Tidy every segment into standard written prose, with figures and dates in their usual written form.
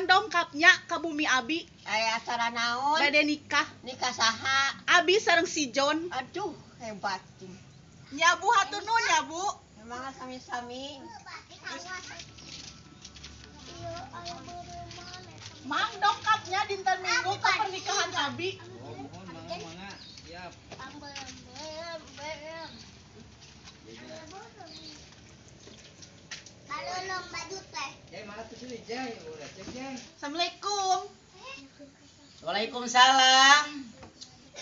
Minggon dongkapnya ka bumi abi. Aya acara naon? Bade nikah. Nikah saha? Abi sareng si John. Aduh, hebat. Nya Bu, hatur nuhun ya Bu. Mangga sami-sami. Mang dongkapnya dinten Minggu ke pernikahan abi. Oh, mohon mangga mangga. Siap. Assalamualaikum. Waalaikumsalam.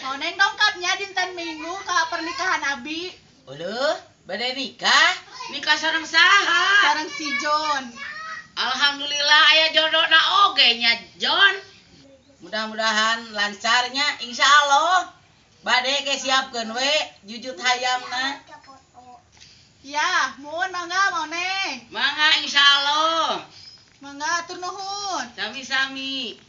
Mau neng dongkapnya dinten Minggu ke pernikahan abi. Uluh, bade nikah? Nikah sareng saha? Sareng si John. Alhamdulillah aya jodohna oge nya John. Mudah-mudahan lancarnya insyaallah. Bade ke siapkeun we jujut hayamna. Ya, muhun mangga mau neng. Mangga insyaallah. Mangga atur nuhun. Sami-sami.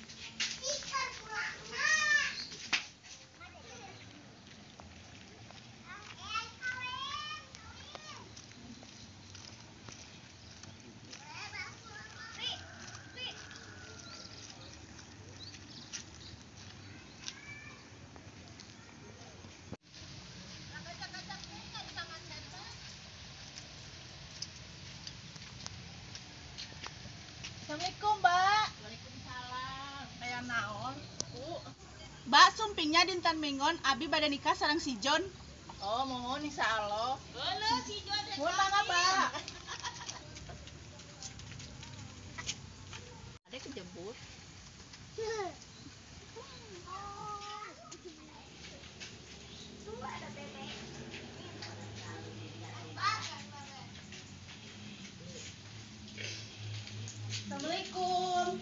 Assalamualaikum, Mbak. Waalaikumsalam. Aya naon, Bu? Mbak, sumpingnya dinten Minggon abi bade nikah sareng si John. Oh, mohon insyaallah. Heueuh si John. Muhun mangga, Mbak. Ade kejebur. Assalamualaikum.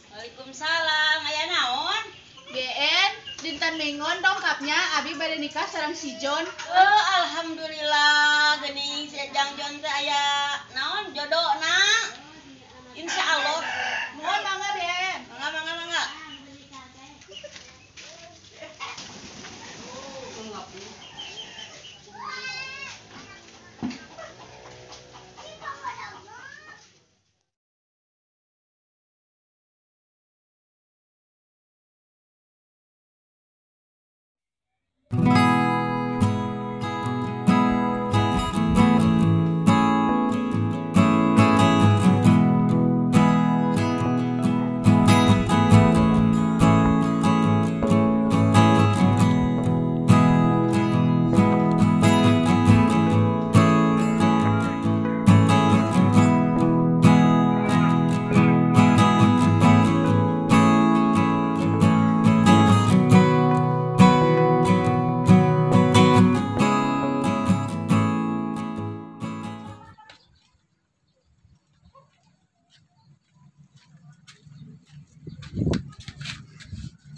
Waalaikumsalam. Aya naon? BN dinten Minggon dongkapnya abi bade nikah sareng si John. Oh, alhamdulillah geuning si Jang John teh aya naon jodohna. Insyaallah. Muhun mangga BN. Mangga mangga mangga.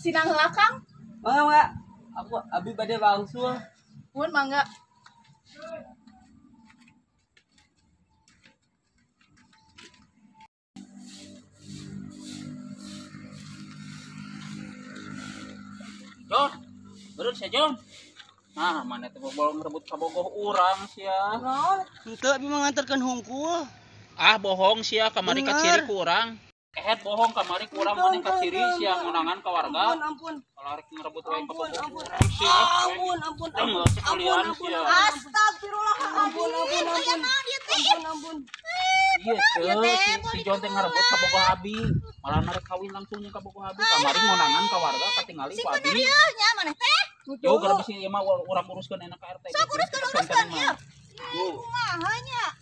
Sinang heula Kang. Mangga mangga. Aku abi bade wangsul. Muhun mangga. John, bener sia John. Nah, mana teh bolong ngerebut kabogoh urang sia. Naon? Henteu abi mah nganterkeun hungkul. Ah, bohong sia kamari ka ciri ku urang. Kehet bohong kamari ku urang maneh ka ciri sia ngunangan ka warga. Ampun, ampun. Kalau rek ngerebut wae kabogoh. Ampun, sia. Ampun, ampun, ampun. Ampun, ampun. Astagfirullahaladzim. Ampun, ampun, ampun. Ampun, ampun. Iya, si John teh ngarebut kabogoh abi. Malah narek kawin langsung jeung kabogoh abi. Kamari ngunangan ka warga katingali ku abi. Sing bener ieu nya maneh teh. Yo gara bisi ieu mah urang uruskeun enak ka RT. Sok uruskeun ieu. Kumaha nya?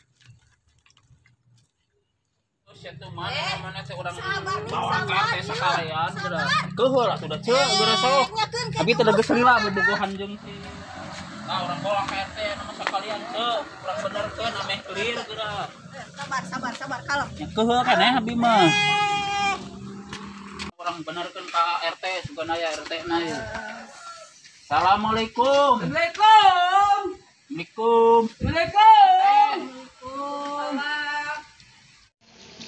Terus ya tuh mana teh urang bawa ka RT sakalian geura. Keuheul atuh da ceu geura sok. Abi teh geus heula bobogohan jeung si. Nah, urang bawa ka RT nama sakalian ceu, urang benerkeun ameh clear geura. Sabar sabar sabar kalem. Keuheul keneh abi mah. Urang benerkeun ka RT sugan aya RT na ieu. Assalamualaikum. Waalaikumsalam. Assalamualaikum. Waalaikumsalam.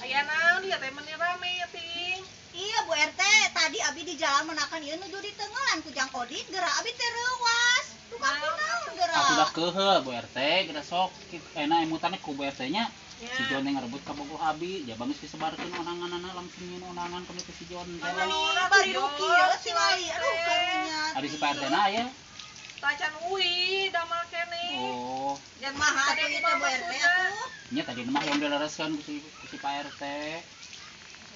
Aya naon ieu teh meni rame ya ting. Iya Bu RT, tadi abi di jalan menakan ieu nuju ditengelan ku Jang Odit geura abi teh reuwas. Tukang kunaon geura. Atuh da keuheul Bu RT, geura sok enak emutannya ku Bu RT nya. Si John yang ngerebut kabogoh abi, jaba geus disebarkeun undanganana langsung nyeun undangan ka si John teh. Mani bari ruki ya si Lali. Aduh karunya. Ari si Pak RT na aya. Tacan uwi damel keneh. Oh. Jangan maha atuh ieu teh Bu RT atuh. Nya tadi mah yang dilereskeun ku si Pak RT.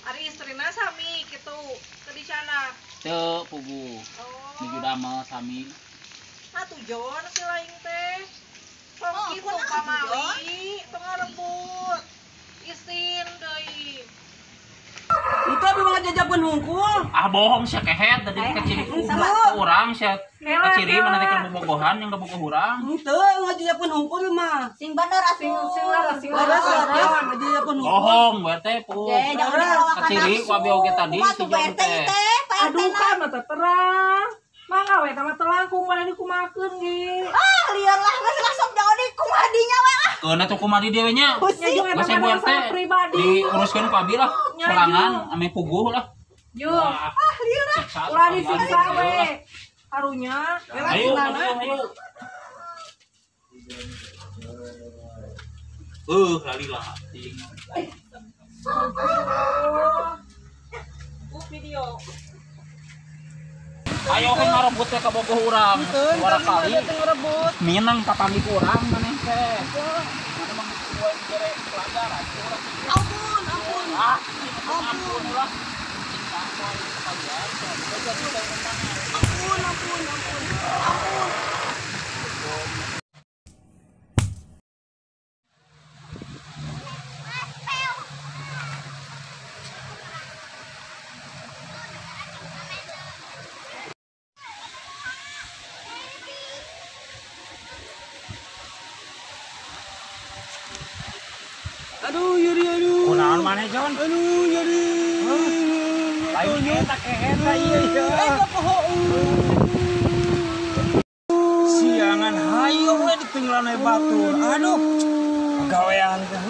Ari istrina sami kitu ke di sana. Teu puguh. Oh. Nuju damel sami. Atuh John si lain teh. Sok kitu kamari teu ngarebut. Isin deui. Itu abi mah ngajajakeun hungkul. Ah bohong sia kehet tadi keciri urang sia. Keciri mana teh keur bobogohan yang bobogoh urang. Henteu ngajajakeun hungkul mah. Sing bener atuh. Sing Leres leres ngajajakeun hungkul. Bohong Bu RT puguh. Jangan Keciri ku abi oge tadi si Bu John RT teh. teh, Pak RT Aduh kan mah teh terang. Mangga we tah mah telangkung mana dikumakeun ge. Ah, lieur lah geus lah sok jauh di kumaha dinya we lah. Keuna tuh kumaha di dewe nya. Nya jeung eta Geus Bu mah RT masalah pribadi. diuruskeun ku abi lah. Nya, Sorangan Ju. ame puguh lah. Jung, Wah, Ah, lieur ah. siksa ulah tukang disiksa balik. we. Karunya. Ayo, ayo, ayo. Lali lah. Video. Ayo we ngarebut teh ka bogoh urang. Dua kali. Ngerebut. Minang kapanggih ku urang maneh teh. Mana mah geus dua jere pelajaran urang. Ampun, ampun. Ah, ampun ulah. Siksa poe sekalian. Jadi udah Ampun, ampun, ampun. Ampun. Aduh nyeri aduh. Kunaon maneh John? Aduh nyeri. Lain eta kehet ieu ieu. Eh Siangan hayo we ditinggalan we batur. Aduh. Gawean teh.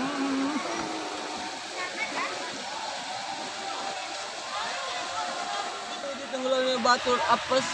Ditenggelan batur apes.